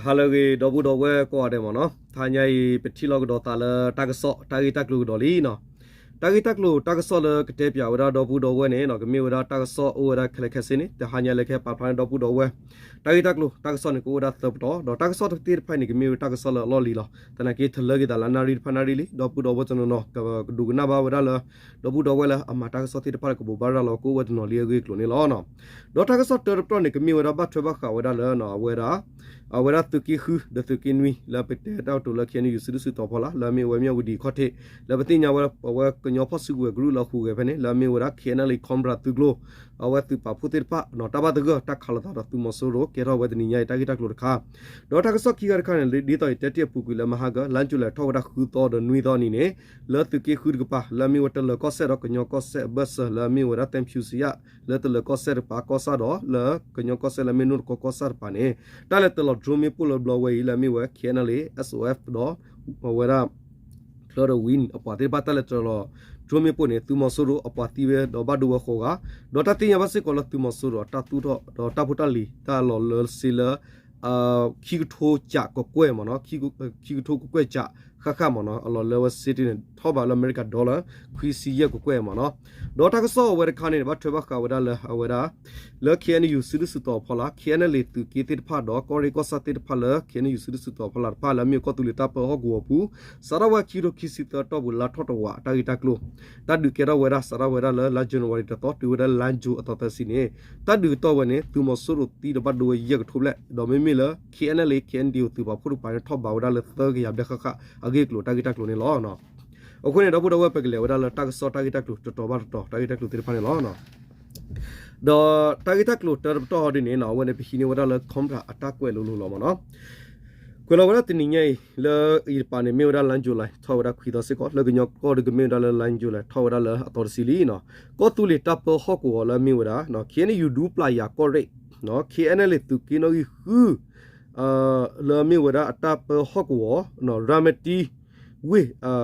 ဟါလၢအဂ့ၤ ဒီပုၢ်ဒီဝဲၢ်ကိးဂၤဒဲးမ့ၢ်နီၤ, တဟါညါအံၤ ပထံၣ်လိာ်ကဒီးသးလၢတၢ်ကစီၣ် တၢ်ဂ့ၢ်တၢ်ကျိၤကဒီးလံနီၤ. တၢ်ဂ့ၢ်တၢ်ကျိၤတၢ်ကစီၣ်လၢကတဲပၠးဝဲဒၣ်ဒီပုၢ်ဒီဝဲၢ်န့ၣ်နီၤ ကမ့ၢ်ဝဲဒၣ်တၢ်ကစီၣ်အိၣ်ဝဲဒၣ်ခဲလၢာ်ခဲဆ့န့ၣ် တဟါညါလၢကဟဲပာ်ဖျါန့ၢ်ဒီပုၢ်ဒီဝဲၢ် တၢ်ဂ့ၢ်တၢ်ကျိၤတၢ်ကစီၣ်န့ၣ် ကအိၣ်ဝဲဒၣ်သၢပတီၢ် ဒီးတၢ်ကစီၣ်တသ့ၣ်တဖၣ်န့ၣ် ကမ့ၢ်ဝဲတၢ်ကစီၣ်လၢအလီၢ်လံၤလီၤ. သနာ်က့ တလၢက့ၤသးလၢနၣ်ရံၣ်တဖၣ်နၣ်ရံၣ်လံ ဒီပုၢ်ဒီဝဲၢ်တနီၤနီၤ ကဒိကနၣ်ဘၣ်ဝဲဒၣ်လၢ ဒီပုၢ်ဒီဝဲၢ်လၢအမၤတၢ်ကစီၣ်သ့ၣ်တဖၣ်လၢကဘိးဘၣ်ရၤလီၤကအိၣ်ဝဲတနီၤလံအဂ့ၢ်အကျိၤန့ၣ်လီၤ. ဒီးတၢ်ကစီၣ်တၢတပတီၢ်န့ၣ် ကမ့ၢ်ဝဲဒၣ်ဘၣ်ထွဲဘၣ်ဃးဝဲဒၣ်လၢ အဝဲဒၣ် အဝဲဒၣ်သုးက့ဃု ဒီးသုးက့နွံ လၢပတဲတၢ်ကတိၤလၢ ခ့ၣ်အဲၣ်ယူၣ် စုဒုၣ်စုတီၤဖီလာ် လၢအမ့ၢ်ဝဲမၠၣ်ဝတံၤခီၣ်ထံး လၢပသ့ၣ်ညါဝဲ အဝဲကညီဖီၣ်စုကဝဲၤကရူၢ်လၢဟူးဂဲၤဖဲန့ၣ် လၢအမ့ၢ်ဝဲဒၣ် ခ့ၣ်အဲၣ်ယူၣ် ခီၣ်ဘြၣ်သုးကျိၤ အဝဲသုးပာ်ဖှိၣ်သ့ၣ်တဖၣ် တၢ်ဘၣ်သဂၢၢ်တၢ်ခးလိာ်သးဒီးသုးမီၤစိရိၤ ကဲထီၣ်ဝဲတနံၤညါအံၤတၢ်ဂ့ၢ်တၢ်ကျိၤတခါ ဒီးတၢ်ကစီၣ်ခံခါတခါန့ၣ် ဒ်သိးအံၤတဲတ့ၢ်အပူၤကွံာ်လၢမဟါက လါယူၤလံထီၣ်ဝဲဒၣ်ဃုသီဒီးနွံသီအနံၤန့ၣ် လၢသုးက့ဃုတကပၤ လၢအမ့ၢ်ဝဲတလၢၤကီၢ်စဲၣ်ဒီးကညီကီၢ်စဲၣ်အဘၢၣ်စၢၤ လၢအမ့ၢ်ဝဲဒၣ် သဲဖၠူစံယၣ် လၢတလၢၤကီၢ်စဲၣ်တကပၤကီၢ်ဆၣ်ဒီး လၢကညီကီၢ်စဲၣ်လၢအမ့ၢ်နိၣ်တကီကီၢ်ဆၣ်တကပၤန့ၣ် တၢ်လဲၤတလီၤ drone မ့ၣ်ပိၢ်လၢဘျီဝဲအံၤ လၢအမ့ၢ်ဝဲ ခ့ၣ်အဲၣ်ယူၣ် S O F ဒီး အဝဲဒၣ် ချၢဒီး Win အပှၤသ့ၣ်တဖၣ် တၢ်လဲၤတလီၤ drone မ့ၣ်ပိၢ်န့ၣ် သုးမီၤစိရိၤအပှၤသံဝဲဒီးဘၣ်ဒိဝဲဃိးဂၤ ဒီးတၢ်သ့ၣ်ညါဘၣ်စ့ၢ်ကီးလၢသုးမီၤစိရိၤအတၢ်သူၣ်ထီၣ်ဒီးတၢ်ဖိတၢ်လံၤတၢ်အလီၢ်လၢစ့လၢ ခံကထိကၠးကကွဲၢ်မ့ၢ်နီၤ, ခံကထိကကွဲၢ်ကၠးဃၣ်ဃၣ်မ့ၢ်နီၤ, အလီၢ်လၢအဝဲစ့တ့ၢ်န့ၣ် ထီၣ်ဘးလၢအမဲရကၤ dollar ခွံဆံယဲၢ်ကကွဲၢ်မ့ၢ်နီၤ. ဒီးတၢ်ကစီၣ်အဝဲတခါန့ၣ် ဘၣ်ထွဲဘၣ်ဃးဝဲဒၣ်လၢအဝဲဒၣ် လၢ K N U စုဒုၣ်စုတီၤအဖီလာ် K N L A သုးက့သ့ၣ်တဖၣ်ဒီးကီၢ်ရ့ၣ်ကီၢ်ဆၣ်သ့ၣ်တဖၣ်လၢ K N U စုဒုၣ်စုတီၤအဖီလာ်တဖၣ် လၢအမ့ၢ်ကီၢ်သူလ့ၤတၢ်ပၢဟီၣ်ကဝီၤပူၤ စးထီၣ်ဝဲခံကထိခံဆံသၢအတီၢ်ပူၤ လါထီၣ်တဝး တၢ်ဂ့ၢ်တၢ်ကျိၤ တၢ်ဒုးကဲထီၣ်ဝဲဒၣ် စးထီၣ်ဝဲဒၣ်လၢလါ January တသီ တုၤဝဲဒၣ်လါ June အသီသၢဆံန့ၣ် တၢ်ဒုးကတီၢ်ဝဲန့ၣ် သုးမီၤစိရိၤသံဒီးဘၣ်ဒိဝဲယဲၢ်ကထိဘျဲၣ် ဒီးမ့မ့ၢ်လၢ K N L A K N D O သုးပာ်ဖှိၣ်တကပၤန့ၣ် ထီၣ်ဘးဝဲဒၣ်လၢသၢကယၤဘျဲၣ်ဃၣ်ဃၣ်အဂ့ၢ်အကျိၤ တၢ်ဂ့ၢ်တၢ်ကျိၤန့ၣ်လီၤ. အဃိန့ၣ် ဒီပုၢ်ဒီဝဲၢ် ပကလဲၤဝဲဒၣ်လၢတၢ်ကစီၣ်တၢ်ဂ့ၢ်တၢ်ကျိၤတတီၤဘၣ်တတီၤ တၢ်ဂ့ၢ်တၢ်ကျိၤသ့ၣ်တဖၣ်န့ၣ်လီၤ. ဒီးတၢ်ဂ့ၢ်တၢ်ကျိၤတၢတပတီၢ်ဒ်န့ၣ် အဝဲန့ၣ် ပဟံးန့ၢ်ဝဲဒၣ်လၢ Cobra အတၢ်ကွဲးလိၤလိၤလီၤမ့ၢ်နီၤ. ကွဲးလီၤဝဲဒၣ်တနံၤညါအံၤ လၢအံၤတပၤန့ၣ် မ့ၢ်ဝဲဒၣ်လါ July ထီၣ်ဝဲဒၣ်ခွံသီစ့ၢ်ကီး လၢကညီကီၢ်ဒီးကမ့ၢ်ဝဲဒၣ်လၢလါ July ထီၣ်ဝဲဒၣ်လၢအသီတဆံလံနီၤ. ကီၢ်သူလ့ၤတၢ်ပၢဟီၣ်ကဝီၤလၢအမ့ၢ်ဝဲဒၣ် K N U ဒူပျၢ်ယၤကီၢ်ရ့ၣ် K N L A သုးက့နီၣ်ဂံၢ်ဃု လၢအမ့ၢ်ဝဲဒၣ်အတၢ်ပၢဟီၣ်ကဝီၤ ရၤမတံဝ့ၢ်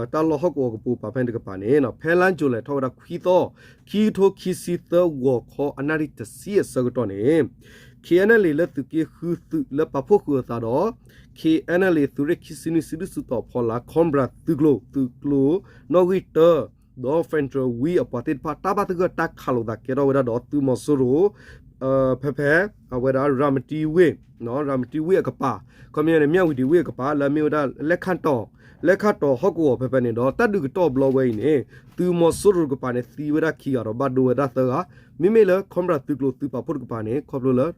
တၢ်လီၢ်ဟီၣ်ကဝီၤကပိာ်ပၤဖဲန့ၣ်တကပၤန့ၣ် ဖဲလါ July ထီၣ်ဝဲဒၣ်ခွံသီ ခံကထိခံဆံသၢ ဂီၤခီအနၣ်ရံၣ်တဆံအဆၢကတီၢ်န့ၣ် K N L A လၢသုးက့ဃုသုးလၢပာ်ဖှိၣ်ဃုာ်အသးဒီး K N L A သုးရ့ၣ်ခံဆံနွံ စုဒုၣ်စုတီၤဖီလာ် Cobra သုးကျိၤ သုးကျိၤနီၣ်ဂံၢ်တၢ ဒီး Federal Wing အပှၤသ့ၣ်တဖၣ် တၢ်ဘၣ်သဂၢၢ်တၢ်ခးလိာ်သးကဲထီၣ်ဝဲဒၣ်ဒီးသုးမီၤစိရိၤ ဖဲဖဲ အဝဲဒၣ် ရၤမတံဝ့ၢ် ရၤမတံဝ့ၢ်အကပၤ ခီပညီန့ၣ် မၠၣ်ဝတံၤဝ့ၢ်အကပၤ လၢအမ့ၢ်ဝဲဒၣ် လဲခၣ်တီၤ လဲခၣ်တီၤဟီၣ်ကဝီၤဖဲဖဲန့ၣ်ဒီး တၢ်ဒုးကတီၢ်ဘျီဝဲအံၤန့ၣ် သုးမီၤစိရိၤတကပၤန့ၣ် သံဝဲဒၣ်ခံဂၤဒီးဘၣ်ဒိဝဲဒၣ်သၢဂၤ မ့မ့ၢ်လၢ Cobra သုးကျိၤသုးပာ်ဖှိၣ်တကပၤန့ၣ် ခီဖျိလၢ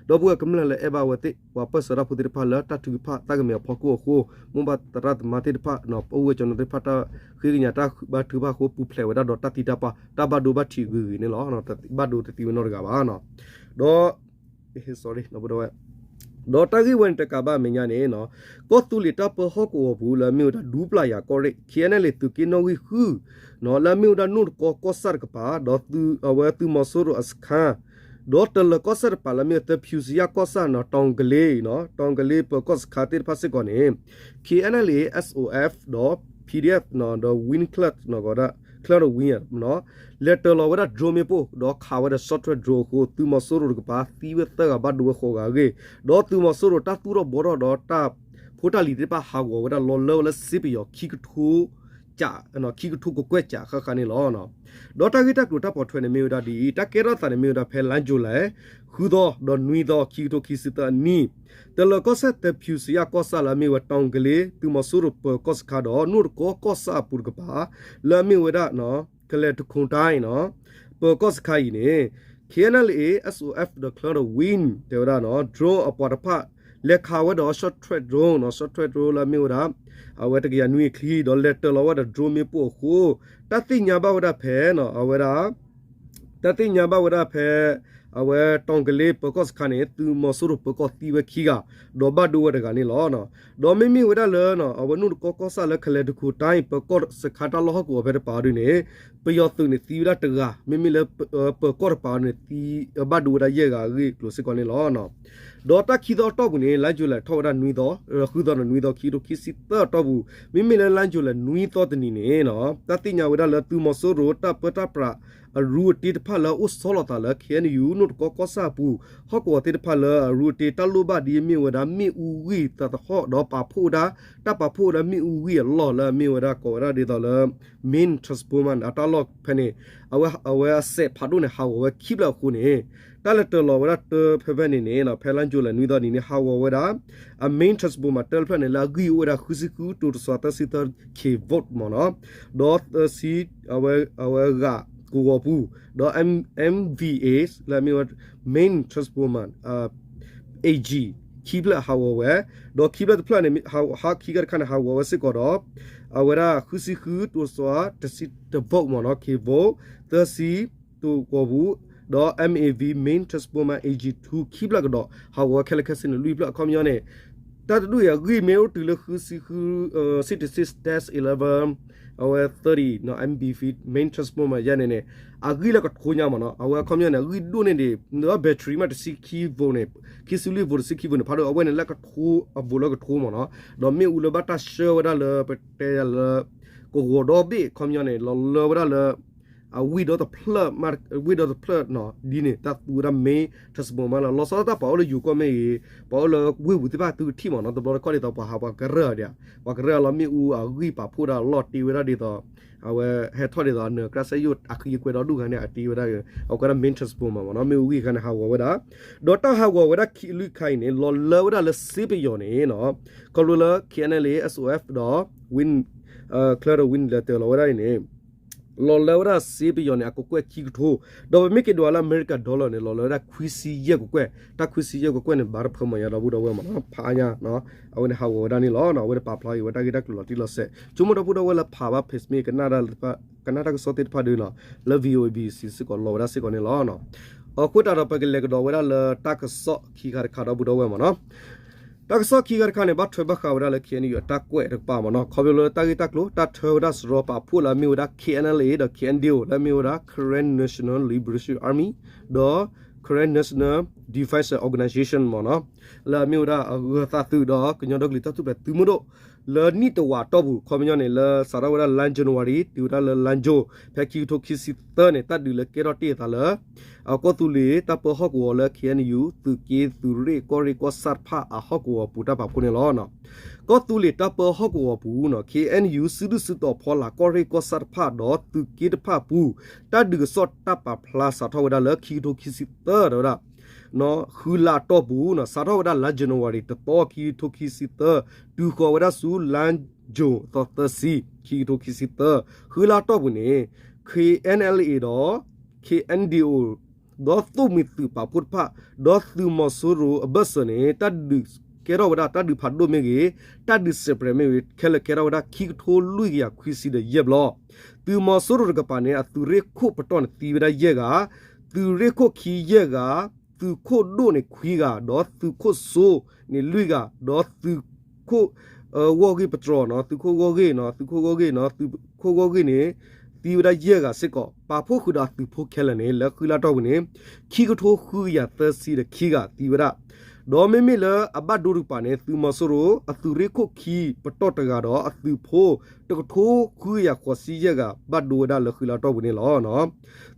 ဒီပုၢ်ဝဲၢ်ကမျၢၢ်လၢအဲၣ်ဘၣ်ဝဲသ့ၣ် ပှၤပၢၢ်ဆၢတၢ်ဖိသ့ၣ်တဖၣ်လၢတၢ်ထုကဖၣ်သးကမံၤအဖီခိၣ်အဃိ မိၢ်ပၢ်သရၣ်သမါသ့ၣ်တဖၣ် ပအိၣ်ဝဲကၠီနီၤသ့ၣ်တဖၣ် တၢ်ဃ့ကညးတၢ်ဘါထုကဖၣ်အဃိ ပူၤဖျဲးဝဲဒၣ်ဒီးတၢ်သံတၢ်ပှၢ် တၢ်ဘၣ်ဒိဘၣ်ထံးဂ့ၤဂ့ၤန့ၣ်လီၤ. ဘၣ်ဒိတသံဝဲနီတဂၤဘၣ် ဒီး ဒီးတၢ်ဂ့ၢ်ဝဲန့ၣ်တကးဘၣ်အမဲာ်ညါန့ၣ် ကီၢ်သူလ့ၤတၢ်ပၢဟီၣ်ကဝီၤပူၤလၢအမ့ၢ်ဝဲဒၣ်ဒူပျၢ်ယၤကီၢ်ရ့ၣ် K N L A သုးက့နီၣ်ဂံၢ်ဃု လၢအမ့ၢ်ဝဲဒၣ်နိၣ်တကီကီၢ်ဆၣ်တကပၤ ဒီးအဝဲသုးမီၤစိရိၤအစခါ ဒီးတလၢၤကီၢ်ဆၣ်တကပၤလၢအမ့ၢ်ဝဲသဲဖၠူစံယၣ်ကီၢ်ဆၣ်နီၤ တီၤကလ့ တီၤကလ့ပၢၤကီၢ်စခါသ့ၣ်တဖၣ်စ့ၢ်ကီးန့ၣ် K N L A S O F ဒီး P D F ဒီး Win ချၢဒီး Win လဲၤတလီၤဝဲဒၣ် drone မ့ၣ်ပိၢ် ဒီးခးဝဲဒီး short range drone အဃိ သုးမီၤစိရိၤတကပၤ သံဝဲသၢဂၤဘၣ်ဒိဝဲဃိးဂၤအဂ့ၢ် ဒီးသုးမီၤစိရိၤတၢ်သူၣ်ထီၣ်ဘှီထီၣ်ဒီးတၢ်ဖိတၢ်လံၤသ့ၣ်တဖၣ်ဟးဂီၤဝဲဒၣ်လီၤလၢဝဲလၢစ့ပယီၤ ခံကထိကကွဲၢ်ကၠးဃၣ်ဃၣ်န့ၣ်လီၤ. ဒီးတၢ်ဂ့ၢ်တၢ်ကျိၤတၢ်ပိာ်ထွဲန့ၣ်မ့ၢ်ဝဲဒၣ်ဒ်အံၤ တၢ်ကဲထီၣ်သးန့ၣ်မ့ၢ်ဝဲဒၣ်ဖဲလါ July ဃုသီ ဒီးနွံသီ ခံကထိခံဆံသၢအနံၣ် တလၢၤကီၢ်ဆၣ်သဲဖၠူစံယၣ်ကီၢ်ဆၣ်လၢအမ့ၢ်ဝဲတီၤကလ့ သုးမီၤစိရိၤပၢၤကီၢ်စခါဒီး နိၣ်တကီကီၢ်ဆၣ်အပူၤတကပၤ လၢအမ့ၢ်ဝဲဒၣ် ကလဲၤတခိၣ်တၢ် ပၢၤကီၢ်စခါအံၤန့ၣ် K N L A S O F ဒီးချၢဒီး Win တဲဝဲဒၣ် drone အပှၤတဖၣ် လဲၤခးဝဲဒီး short range drone နီၤ short range drone လၢအမ့ၢ်ဝဲဒၣ် အဝဲတကယၤနွံအချံ ဒီးလဲၤတလီၤဝဲဒီး drone မ့ၣ်ပိၢ်အဃိ တၢ်သ့ၣ်ညါဘၣ်ဝဲဒၣ်ဖဲ အဝဲဒၣ် တၢ်သ့ၣ်ညါဘၣ်ဝဲဒၣ်ဖဲ အဝဲတီၤကလ့ပၢၤကီၢ်စခါန့ၣ် သုးမီၤစိရိၤပၢၤကီၢ်သံဝဲခံဂၤ ဒီးဘၣ်ဒိဝဲတဂၤန့ၣ်လီၤ. ဒီးမ့မ့ၢ်ဝဲဒၣ်လၢ အဝဲနိၣ်တကီကီၢ်ဆၣ်လၢကလဲၤတခိၣ်တၢ်အံၤ ပၢၤကီၢ်စခါတၢ်လီၢ်ဟီၣ်ကဝီၤဖဲတပၤဒ်န့ၣ် ပယီၤသုးန့ၣ်သံဝဲဒၣ်တဂၤ မ့မ့ၢ်လၢ ပၢၤကီၢ်တပၤန့ၣ် သံ ဘၣ်ဒိဝဲဒၣ်ယဲၢ်ဂၤအဂ့ၢ်အကျိၤစ့ၢ်ကီးန့ၣ်လီၤ. ဒီးတၢ်ခံသီအတီၢ်ပူၤန့ၣ် လါယူၤလံထီၣ်ဝဲဒၣ်နွံသီ, ဃုသီဒီးနွံသီ ခံကထိခံဆံသၢအတီၢ်ပူၤ, မ့မ့ၢ်လၢလါယူၤလံနွံသီတနံၤန့ၣ် တၢ်သ့ၣ်ညါဝဲဒၣ်လၢသုးမီၤစိရိၤ တၢ်ပၢတၢ်ပြးအရူအတ့တဖၣ်လၢအအိၣ်ဆီလီၤသးလၢ KNU နိၣ်တကီကီၢ်ဆၣ်အပူၤ ဟီၣ်ကဝီၤသ့ၣ်တဖၣ်လၢအရူအတ့ တၢ်လိၣ်ဘၣ်ဒ်အမ့ၢ်ဝဲဒၣ်မ့ၣ်အူဂံၢ်သးသဟီၣ် ဒီးပာ်ဖှိၣ်ဝဲဒၣ် တၢ်ပာ်ဖှိၣ်ဝဲဒၣ်မ့ၣ်အူဂံၢ်အလီၢ်လၢအမ့ၢ်ဝဲဒၣ် ကိးဝဲဒၣ်ဒ်သိးလၢ main transformer အတၢ်လီၢ်ဖဲန့ၣ် အဝဲအစဲးဖးဒိၣ်န့ၣ် ဟးဂီၤဝဲခံဖျၢၣ်အဃိန့ၣ် တၢ်လဲၤတၢၤလီၤဝဲဒၣ်တၢဖဲဖဲန့ၣ်န့ၣ် ဖဲလါယူၤလံနွံသီနံၤန့ၣ် ဟးဂီၤဝဲဒၣ် အ main transformer တၢဖျၢၣ်န့ၣ် လၢအဂံၢ်အိၣ်ဝဲဒၣ် ဃုဆံဃု တိၤတစီၤ သၢဆံသၢ K volt မ့ၢ်နီၤ, ဒီးသၢဆံ အဝဲ အဝဲဂၤကဝီၤပူၤ, ဒီး M- MVA လၢအမ့ၢ်ဝဲ main transformer AG ခံဖျၢၣ်ဟးဂီၤဝဲ, ဒီးခံဖျၢၣ်တဖျၢၣ်န့ၣ် ဟး ခံခါတခါန့ၣ် ဟးဂီၤဝဲစ့ၢ်ကီးဒီး အဝဲဒၣ်ဃုဆံဃု တိၤတစီၤ တဆံတ volt မ့ၢ်နီၤ K volt သၢဆံ တိၤကဝီၤပူၤ, ဒီး MAV main transformer AG two ခံဖျၢၣ်ကဒီး ဟးဂီၤဝဲခဲလၢာ်ခဲဆ့န့ၣ် လွံၢ်ဖျၢၣ် အခီပညီန့ၣ် တၢ်တဒူၣ်အံၤ အဂံၢ်မ့ၢ်အိၣ်တုၤလၢဃုဆံဃု sixty-six dash eleven အဝဲ thirty နီၤ MBV main transformer ယဲန့ၣ်န့ၣ် အဂံၢ်လၢကထိညါမ့ၢ်နီၤ, အဝဲအခီပညီန့ၣ် အဂံၢ်ဒိၣ်န့ၢ်ဒံး လၢ battery မ့ၢ်တဆံခံ volt န့ၣ် ခံဆံလွံၢ် volt တဆံခံ volt န့ၣ် ဖးဒိၣ် အဝဲန့ၣ်လၢကထိ အ volt လၢကထိမ့ၢ်နီၤ, ဒီးမ့ၣ်အူလၢဘၣ်တၢ်ဆှၢဝဲဒၣ်လၢ ပတဲယၤလၢ ကဝီၤဒီဘ့ၣ် အခီပညီန့ၣ် လီၤလၢဝဲဒၣ်လၢ အဝံၣ်ဒီတဖျၢၣ်မး ဝံၣ်ဒီတဖျၢၣ်နီၤ ဒ်န့ၣ် တၢ်သူဝဲဒၣ် main transformer မးလီၤ. လီၤဆီဒၣ်တၢ်ပှၤအိၣ်လၢယိၤကီၢ်မ့ၢ်ဂ့ၤ ပှၤအိၣ်လၢဝ့ၢ်ပူၤသ့ၣ်တဖၣ် သုကထံၣ်မ့ၢ်နီၤ, တဘျီတခီၣ်ဒ်သိးပှၤဟးပှၤကရၢၢ်ဒံး, ပှၤကရၢၢ်လီၤ မ့ၣ်အူအဂံၢ်ပာ်ဖှိၣ်ဒၣ်အလီၢ်တ့ဝဲဒၣ်ဒ်သိး အဝဲဟဲထီၣ်ဒ်သိး အနၢၤကျါစဲယိၣ်အဃံအကွဲဒီဒူၣ်ခါန့ၣ် အတ့ဝဲဒၣ် အဝဲဒၣ် main transformer မ့ၢ်နီၤ, မ့ၣ်အူဂံၢ်ခါန့ၣ် ဟးဂီၤဝဲဒၣ်, ဒီးတၢ်ဟးဂီၤဝဲဒၣ်ခံလွံၢ်ခါအံၤန့ၣ် လီၤလၢဝဲဒၣ်လၢစ့ပယီၤန့ၣ်နီၤ, ခီဖျိလၢ K N L A S O F ဒီး Win ချၢဒီး Win လဲၤတၢၤလီၤဝဲဒၣ်အံၤန့ၣ် လီၤလၢဝဲဒၣ်စ့ပယီၤန့ၣ် အကကွဲၢ်ခံကထိ, ဒီးပမ့ၢ်က့ၤဒွးလၢအမဲရကၤ dollar န့ၣ် လီၤလၢဝဲဒၣ်ခွံဆံယဲၢ်ကကွဲၢ်, တၢ်ခွံဆံယဲၢ်ကကွဲၢ်န့ၣ် ဘၣ်တဖၢမီၤယါဒီပုၢ်ဒီဝဲၢ်မ့ၢ်နီၤ, ဖးအါညါ, အဝဲန့ၣ်ဟးဂီၤဝဲဒၣ်န့ၣ်လီၤ. အဝဲန့ၣ်ပာ်ဖျါအံၤဝဲတၢ်ဂ့ၢ်တၢ်ကျိၤလီၤတံၢ်လီၤဆဲး, ဆိကမိၣ်ဒီပုၢ်ဒီဝဲၢ်လၢဖးဘၣ် page မ့ၢ် ကနၣ်တၢ်ကစီၣ်သ့ၣ်တဖၣ်ဒီးနီၤ, လၢ V O A B C စ့ၢ်ကီးလီၤဝဲဒၣ်စ့ၢ်ကီးန့ၣ်လီၤ. အဃိသတးဒီး ပကလဲၤကဒီးဝဲဒၣ်လၢတၢ်ကစီၣ်ခံခါတခါဒီပုၢ်ဒီဝဲၢ်မ့ၢ်နီၤ, တၢ်ကစီၣ်ခံခါတခါန့ၣ် ဘၣ်ထွဲဘၣ်ဃးဝဲဒၣ်လၢ K N U အတၢ်ကွဲးတကပၤမ့ၢ်နီၤ, ခီဖျိလၢတၢ်ဂ့ၢ်တၢ်ကျိၤ တၢ်ထၢဝဲဒၣ်စရီပာ်ဖှိၣ်လၢအမ့ၢ်ဝဲဒၣ် K N L A ဒီး K N D O လၢအမ့ၢ်ဝဲဒၣ် Karen National Liberation Army ဒီး Karen National Defense Organization မ့ၢ်နီၤ, လၢအမ့ၢ်ဝဲဒၣ်အဂၢၤသးသုးဒီးကညီဒီကလုာ်တၢ်ထူၣ်ဖျဲးသုးမုၢ်ဒိၣ် လၢနံၣ်တဝာ်အတီၢ်ပူၤ ခီပညီန့ၣ် လၢစးထီၣ်ဝဲဒၣ်လါ January တုၤဝဲဒၣ်လၢလါ June ဖဲခံကထိခံဆံသၢန့ၣ် တၢ်ဒုးလၢကဲထီၣ်တ့ၢ်အသးလၢ အကီၢ်သူလ့ၤတၢ်ပၢဟီၣ်ကဝီၤလၢ K N U သုးက့ သုးရ့ၣ် ကီၢ်ရ့ၣ်ကီၢ်ဆၣ်တဖၣ်အဟီၣ်ကဝီၤပူၤတၢ်ပာ်ဖှိၣ်န့ၣ်လီၤ. ကီၢ်သူလ့ၤတၢ်ပၢဟီၣ်ကဝီၤပူၤ K N U စုဒုၣ်စုတီၤဖီလာ် ကီၢ်ရ့ၣ်ကီၢ်ဆၣ်တဖၣ်ဒီးသုးက့တဖၣ်အပူၤ တၢ်ဒုးကစီၣ်တၢ်ပာ်ဖျါစးထီၣ်ဝဲဒၣ်လၢခံကထိခံဆံသၢ တဲဝဲဒၣ် ဃုလါအတီၢ်ပူၤ စးထီၣ်ဝဲဒၣ်လါ January တသီ ခံကထိခံဆံသၢ တုၤဃီၤဝဲဒၣ်ဆူလါ June သီသၢဆံ ခံကထိခံဆံသၢ ဃုလါအတီၢ်ပူၤန့ၣ် K N L A ဒီး K N D O ဒီးသိၣ်မှံၤသုးပာ်ဖှိၣ်တဖၣ် ဒီးသုးမီၤစိရိၤအဘၢၣ်စၢၤန့ၣ် တၢ်ဒုးကဲထီၣ်ဝဲဒၣ် တၢ်ဒုးဖးဒိၣ်မ့ၢ်ဂ့ၤ တၢ်ဒုးစဲးပြဲးမ့ၢ်ဂ့ၤ ခဲလၢာ်ကဲထီၣ်ဝဲဒၣ်ခံကထိလွံၢ်ကယၤခွံဆံဒီးယဲၢ်ဘျီ သုးမီၤစိရိၤတကပၤန့ၣ် အသုးရ့ၣ်ခိၣ်ပတီၢ်န့ၣ်သံဝဲဒၣ်ယဲၢ်ဂၤ, သုးရ့ၣ်ခိၣ်ခံယဲၢ်ဂၤ, သုးခိၣ်ဒိၣ်န့ၣ်ခွံဂၤ ဒီးသုးခိၣ်စိန့ၣ်လွံၢ်ဂၤ ဒီးသုးခိၣ် ဂီၢ်ဂ့ၢ်ပတြီၤနီၤ သုးခိၣ်ဂီၢ်ဂ့ၢ်နီၤ သုးခိၣ်ဂီၢ်ဂ့ၢ်နီၤ သုးခိၣ်ဂီၢ်ဂ့ၢ်န့ၣ် သံဝဲဒၣ်ယဲၢ်ဂၤစ့ၢ်ကီး ပာ်ဖှိၣ်ဃုာ်ဒီးအသုးဖိခဲလၢာ်န့ၣ် လၢဃုလါတီၢ်ပူၤန့ၣ် ခံကထိဃုကယၤသၢဆံဒီးခံဂၤသံဝဲဒၣ် ဒီးမ့မ့ၢ်လၢအဘၣ်ဒိတကပၤန့ၣ် သုးမီၤစိရိၤ အသုးရ့ၣ်ခိၣ်ခံပတီၢ်တဂၤဒီး အသုးဖိတကထိဃုကယၤဃိးဆံယဲၢ်ဂၤ ဘၣ်ဒိဝဲဒၣ်လၢဃုလါတီၢ်ပူၤန့ၣ်လီၤ.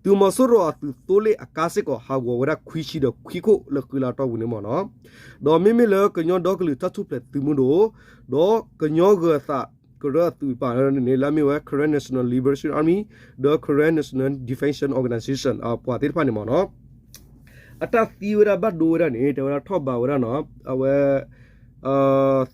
သုးမီၤစိရိၤအသုးသိလ့ၣ်အကါစ့ၢ်ကီး ဟးဂီၤဝဲဒၣ်ခွံဆံဒီးခွံခိၣ်လၢဃုလါတီၢ်ပူၤန့ၣ်မ့ၢ်နီၤ. ဒီးမ့မ့ၢ်လၢကညီဒီကလုာ်တၢ်ထူၣ်ဖျဲးသုးမုၢ်ဒိၣ် ဒီးကညီဂၢၤသးကရၢအသုးတကပၤန့ၣ် လၢအမ့ၢ်ဝဲ Karen National Liberation Army ဒီး Karen National Defense Organization ပှၤသ့ၣ်တဖၣ်န့ၣ်မ့ၢ်နီၤ အတၢ်သံဝဲဒၣ်ဘၣ်ဒိဝဲဒၣ်န့ၣ် တဲဝဲဒၣ်ထီၣ်ဘးဝဲဒၣ်နီၤ အဝဲ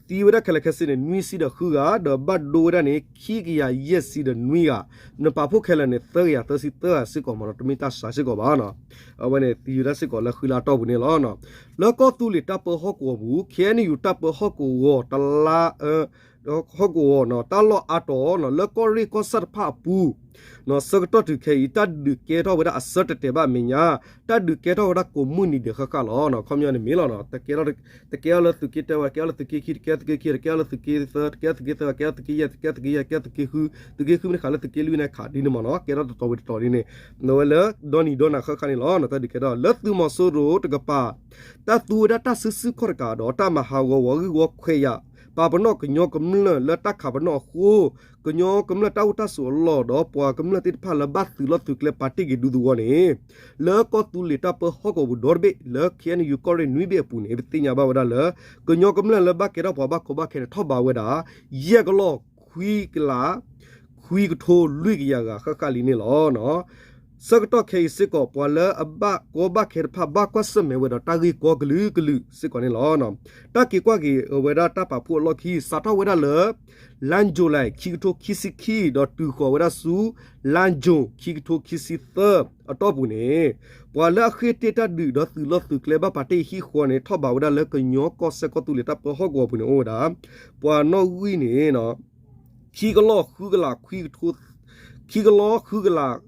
သံဝဲဒၣ်ခဲလၢာ်ခဲဆ့န့ၣ် နွံဆံဒီးဃုဂၤ ဒီးဘၣ်ဒိဝဲဒၣ်န့ၣ် ခံကယၤယဲၢ်ဆံဒီးနွံဂၤ နပာ်ဖှိၣ်ခဲလၢာ်န့ၣ် သၢကယၤသၢဆံသၢဂၤစ့ၢ်ကီးမ့ၢ်နီၤ တမ့ၢ်တၢ်စှၤစ့ၢ်ကီးဘၣ်နီၤ အဝဲန့ၣ်သံဝဲဒၣ်စ့ၢ်ကီးလၢဃုလါတီၢ်ပူၤန့ၣ်လီၤ. လၢကီၢ်သူလ့ၤတၢ်ပၢဟီၣ်ကဝီၤပူၤ K N U တၢ်ပၢဟီၣ်ကဝီၤတလါ အ ဟီၣ်ကဝီၤနီၤ တၢ်လီၢ်အါတီၤနီၤ လၢကီၢ်ရ့ၣ်ကီၢ်ဆၣ်တဖၣ်အပူၤ ဆၢကတီၢ်တုၤခဲအံၤ တၢ်ဒုးကဲထီၣ်ဝဲဒၣ်အဆၢတတဲာ်ဘၣ်အမဲာ်ညါ တၢ်ဒုးကဲထီၣ်ဝဲဒၣ်ကိးမုၢ်နံၤဒဲးဃၣ်ဃၣ်လီၤ. ခီပညီန့ၣ်မ့ၢ်လီၤနီၤ တကဲထီၣ် တကဲထီၣ်လၢသုးက့တၢဝဲ ကဲထီၣ်လၢသုးက့ခံ တကဲထီၣ်သုးက့ခံ တကဲထီၣ်သုးက့သၢ တကဲထီၣ်သုးက့ယဲၢ် တကဲထီၣ်သုးက့ယဲၢ် တကဲထီၣ်သုးက့ဃု သုးက့ဃုမ့ၢ်တခါလၢသုးက့လွံၢ်န့ၣ်ခးဒ်န့ၣ်မ့ၢ်နီၤ ကဲထီၣ်တတီၤဝံၤတတီၤဒ်န့ၣ် အဝဲလၢဒီနံၤဒီနၤဃၣ်ဃၣ်န့ၣ်လီၤ. တၢ်ဒုးကဲထီၣ်လၢသုးမီၤစိရိၤတကပၤ တၢ်သူဝဲဒၣ်တၢ်စုဆူၣ်ခီၣ်တကးဒီးတၢ်မၤဟးဂီၤဝီၤဂံၢ်ဝီခွဲးယာ် ပာ်ပနီၣ်ကညီကမျၢၢ်လၢတၢ်ခးပနီၣ်အဃိ ကညီကမျၢၢ်တၢ်အိၣ်တၢ်ဆိးအလီၢ် ဒီးပှၤကမျၢၢ်သ့ၣ်တဖၣ်လၢဘၣ်သုးလီၢ်သုးကျဲပာ်တ့ၢ်က့ၤဒူသဝီန့ၣ် လၢကီၢ်သူလ့ၤတၢ်ပၢဟီၣ်ကဝီၤပူၤဒီတဘ့ၣ် လၢ K N U ကီၢ်ရ့ၣ်နွံဘ့ၣ်အပူၤန့ၣ် ပသ့ၣ်ညါဘၣ်ဝဲဒၣ်လၢ ကညီကမျၢၢ်လၢဘၣ်ကဲထီၣ်ပှၤဘၣ်ကီဘၣ်ခဲန့ၣ် ထီၣ်ဘးဝဲဒၣ် ယဲၢ်ကလီၢ်ခွံကလး ခွံကထိလွံၢ်ကယၤဂၤဃၣ်ဃၣ်လံန့ၣ်လီၤ. ဆၢကတီၢ်ခဲအံၤစ့ၢ်ကီး ပှၤလၢအဘၣ်ကီဘၣ်ခဲတဖၣ် ဘၣ်ကွၢ်ဆၢၣ်မဲာ်ဝဲဒီးတၢ်ဂ့ၢ်ကီကလုာ်ကလုာ်စ့ၢ်ကီးန့ၣ်လီၤ. တၢ်က့ၤကွၢ်က့ၤအဝဲဒၣ်တၢ်ပာ်ဖှိၣ်အလီၢ်ခံ စးထီၣ်ဝဲဒၣ်လၢ လါယူၤလံ ခံကထိခံဆံခံ ဒီးတုၤဃီၤဝဲဒၣ်ဆူ လါယူၤ ခံကထိခံဆံသၢ အတီၢ်ပူၤန့ၣ် ပှၤလၢအဃ့ၢ်တ့ၢ်တၢ်ဒုးဒီးသုးလီၢ်သုးကျဲဘၣ်ပာ်တ့ၢ်ဟံၣ်ဃီန့ၣ် ထီၣ်ဘးဝဲဒၣ်လၢကညီကီၢ်စဲၣ်ကီၢ်သူလ့ၤတၢ်ပၢဟီၣ်ကဝီၤပူၤန့ၣ်အိၣ်ဝဲဒၣ် ပှၤနီၣ်ဂံၢ်န့ၣ် ခံကလီၢ်ဃုကလး ခံကလီၢ်ဃုကလး ခွံကထိဃုကယၤသၢဆံတဂၤ, ဒီးဟံၣ်ခိၣ်န့ၣ်ထီၣ်ဘးဝဲ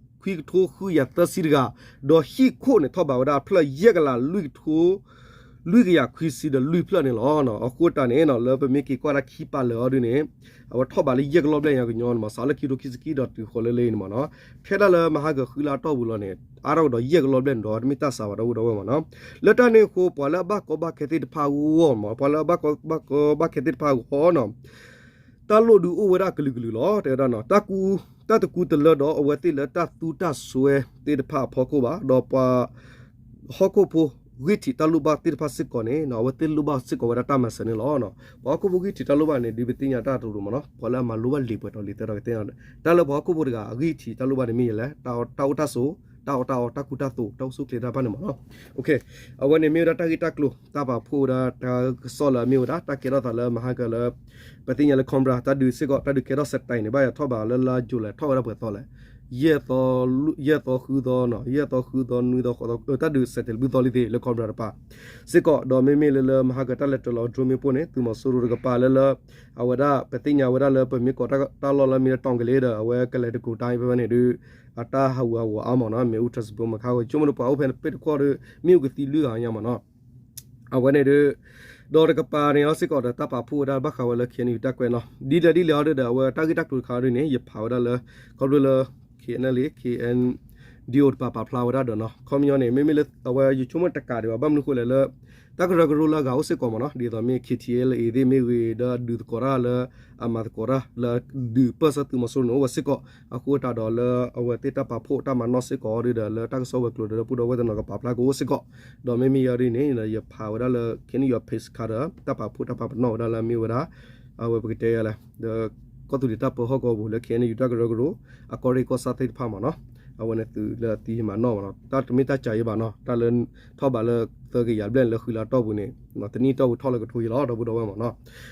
ဒၣ်အဖျၢၣ်ယဲၢ်ကလးလွံၢ်ကထိ လွံၢ်ကယၤခွံဆံဒီးလွံၢ်ဖျၢၣ်န့ၣ်လီၤ. အဃိတၢ်န့ၣ် လၢပမ့ၢ်က့ၤကွၢ်ဒၣ်ခံပာ်လၢာ်အီၤဒ်န့ၣ် အဝဲထီၣ်ဘးလၢယဲၢ်ကလီၢ်ဘျဲၣ်ညါကညီန့ၣ်မး စးလၢခံကထိခံဆံခံဒီးတုၤဃီၤလၢလၢအံၤန့ၣ်မးနီၤ, ထဲဒၣ်လၢမဟါကၢၤဃုလါအတီၢ်ပူၤလီၤန့ၣ် အါထီၣ်ကဒီးယဲၢ်ကလီၢ်ဘျဲၣ်န့ၣ်ဒီး တမ့ၢ်တၢ်စှၤဘၣ်ဒီပုၢ်ဒီဝဲၢ်မးနီၤ. လၢတၢ်န့ၣ်အဃိ ပှၤလၢအဘၣ်ကီဘၣ်ခဲသ့ၣ်တဖၣ်အဂီၢ်မး ပှၤလၢအဘၣ်ကီဘၣ်ခဲသ့ၣ်တဖၣ်အဂီၢ်နီၤ တၢ်လိၣ်ဒုးအိၣ်ဝဲဒၣ်ကလုာ်ကလုာ်လီၤ. တဲဝဲဒၣ်နီၤ တၢ်ကူ တၢ်တကူတလၢဒီးအဝဲသ့ၣ်လၢတၢ်သူတၢ်စွဲသ့ၣ်တဖၣ်အဖီခိၣ်ဘၣ်, ဒီးပှၤဟီၣ်ခိၣ်ဖိဂံၢ်ထံးတၢ်လိၣ်ဘၣ်သ့ၣ်တဖၣ်စ့ၢ်ကီးန့ၣ် အဝဲသ့ၣ်လိၣ်ဘၣ်စ့ၢ်ကီးဝဲဒၣ်တၢ်မၤစၢၤန့ၣ်လီၤ. ပှၤဟီၣ်ခိၣ်ဖိဂံၢ်ထံးတၢ်လိၣ်ဘၣ်န့ၣ် ဒ်ပသ့ၣ်ညါတၢ်တရူးမးနီၤ ပှၤလၢအမၤလိဘၣ်လံာ်ပှဲၤထီၣ်လံာ်သဲထီၣ်ကသ့ၣ်ညါ, တၢ်လၢပှၤဟီၣ်ခိၣ်ဖိတဂၤအဂံၢ်ထံးတၢ်လိၣ်ဘၣ်န့ၣ်မ့ၢ်ယလဲၣ်, တၢ်အီၣ်တၢ်အီ တၢ်ကူတၢ်သိး တၢ်အိၣ်ဆူၣ်အိၣ်ချ့တၢ်တဖၣ်န့ၣ်မးနီၤ. အဝဲန့ၣ်မ့ၢ်ဝဲဒၣ်တၢ်ဂ့ၢ်တၢ်ကျိၤ တၢ်ပာ်ဖှိၣ်ဝဲဒၣ်တၢ်ကစီၣ်လၢအမ့ၢ်ဝဲဒၣ် တၢ်ကဲထီၣ်သးလၢမဟါကၢၤလၢ ပသ့ၣ်ညါလၢ Cobra တၢ်ဒုးစ့ၢ်ကီး တၢ်ဒုးကဲထီၣ်စဲးတဲးန့ၣ် ဘၣ်ယၤထီၣ်ဘးလၢလါယူၤလံ ထီၣ်ဝဲဒၣ်ပှဲၤသီလဲၣ်, ယဲၢ်သီ ယဲၢ်သီဃုသီနီၤ ယဲၢ်သီဃုသီနွံသီဃိးသီ တၢ်ဒုးစဲးတဲးတဘျုးသီလံသ့ၣ်လၢ Cobra တပၤ စ့ၢ်ကီး ဒီးမ့မ့ၢ်လၢလၢမဟါကၢၤတၢ်လဲၤတၢၤလီၤ drone မ့ၣ်ပိၢ်န့ၣ် သုးမီၤစိရိၤတကပၤလၢလၢ အဝဲဒၣ် ပသ့ၣ်ညါဝဲဒၣ်လၢပမ့ၢ်ကိးတၢ်လီၢ်လၢမ့ၢ်လၢတီၤကလ့ဒီး အဝဲကလဲၤတကိးတၢ်ဖဲဖဲန့ၣ်ဒီး အတၢ်ဟးဂူာ်ဟးဂီၤအါမးနီၤ မ့ၣ်အူထၢစံးဘိမၤခးဝဲ ဆိကမိၣ်ဒီးပှၤအိၣ်ဖဲပ့ၣ်တခီဒီး မ့ၣ်အူကသံလွံၢ်ဂၤညါမးနီၤ အဝဲန့ၣ်ဒီး ဒီးတကပၤန့ၣ်အီၤစ့ၢ်ကီးဒီးတၢ်ပာ်ဖှိၣ်ဝဲဒၣ်ဘၣ်ဃးဝဲလၢ K N U တၢ်ကွဲးနီၤ ဒ်လဲၣ်ဒ်လဲၣ်အီၤဒီး အဝဲတၢ်ဂ့ၢ်တၢ်ကျိၤတခါဒ်န့ၣ် ယဖးဝဲဒၣ်လၢ ခီဖျိလၢ K N L A K N D O တပၤပာ်ဖျါဝဲဒၣ်ဒီးနီၤ ခီပညီန့ၣ် မ့မ့ၢ်လၢအဝဲယဆိကမိၣ်တကးဒံးဘၣ် ဘၣ်မနုၤဃိလဲၣ်လၢ တၢ်ကရၢကရိလၢအဂၤအိၣ်စ့ၢ်ကီးမးနီၤ ဒ်သိးမ့ၢ် K T L A သ့ၣ်မ့ၢ်ဂ့ၤ ဒီးဒုးသကိးတၢ်လၢ အမၤသကိးတၢ်လၢဒုးပၢၢ်ဆၢသုးမီၤစိရိၤန့ၣ်အိၣ်ဝဲစ့ၢ်ကီး အဃိတၢ်ဒီးလၢအဝဲသ့ၣ်တၢ်ပာ်ဖှိၣ်တၢ်မၤနီၣ်စ့ၢ်ကီးအီၤဒီး လၢတၢ်ကစီၣ်ဝဲၤကျိၤဒီး ဒီပုၢ်ဒီဝဲၢ်တနီၤကပာ်ဖျါကအိၣ်စ့ၢ်ကီး ဒီးမ့မ့ၢ်ယၤဒ်န့ၣ် ယဖးဝဲဒၣ်လၢ K N U page ခါဒီး တၢ်ပာ်ဖှိၣ်တၢ်ပာ်ပနီၣ်ဝဲဒၣ်လၢအမ့ၢ်ဝဲဒၣ် အဝဲပကတဲယၤလဲၣ် ဒီး ကီၢ်သူလ့ၤတၢ်ပၢဟီၣ်ကဝီၤပူၤလၢ K N U တၢ်ကရၢကရိ အကီၢ်ရ့ၣ်ကီၢ်ဆၣ်သ့ၣ်တဖၣ်မးနီၤ အဝဲန့ၣ်သုးလၢအသံမၤနီၣ်မးနီၤ တၢ်တမ့ၢ်တၢ်ကးယံဘၣ်နီၤ တၢ်လၢထီၣ်ဘးလၢသၢကယၤဘျဲၣ်လၢဃုလါတီၢ်ပူၤန့ၣ် တနံၣ်တီၢ်ပူၤထီၣ်လၢကထိယံလီၤ ဒီပုၢ်ဒီဝဲၢ်မးနီၤ ဒ်လဲၣ်ဒ်လဲၣ်အီၤဒီး ဒီ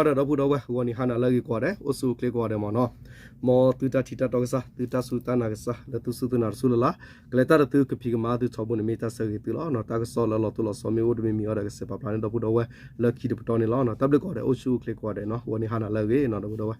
ပုၢ်ဒီဝဲၢ် ဂီၤနံၤဟါနၤလၢအဂ့ၤကိးဂၤဒဲး အိၣ်ဆူၣ်အိၣ်ချ့ကိးဂၤဒဲးမးနီၤ မ်သုတၢ်ထံၣ်တၢ်တီကစၢ် သုတၢ်စူၢ်တၢ်နာ်ကစၢ် လၢသုစူၢ်သုနာ်တစူၢ်လၢ်လၢ် ကလဲၤတၢ်ဒီးသုကဖံးကမၤသုထီဘိန့ၣ် မ့ၢ်တၢ်ဆၢဂ့ၤသုလီၤ. တၢ်ကစီၣ်လၢလီၤတိၢ်လီၤဆီမ့ၢ်အိၣ်တမံၤမံၤအီၤဒီး ကစဲးပာ်ဖျါန့ၢ်ဒီပုၢ်ဒီဝဲၢ်လၢခံတပတီၢ်န့ၣ်လီၤ. တၢ်ဘျုးကိးဂၤဒဲး အိၣ်ဆူၣ်အိၣ်ချ့ကိးဂၤဒဲးနီၤ ဂီၤနံၤဟါနၤလၢအဂ့ၤနီၤ ဒီပုၢ်ဒီဝဲၢ်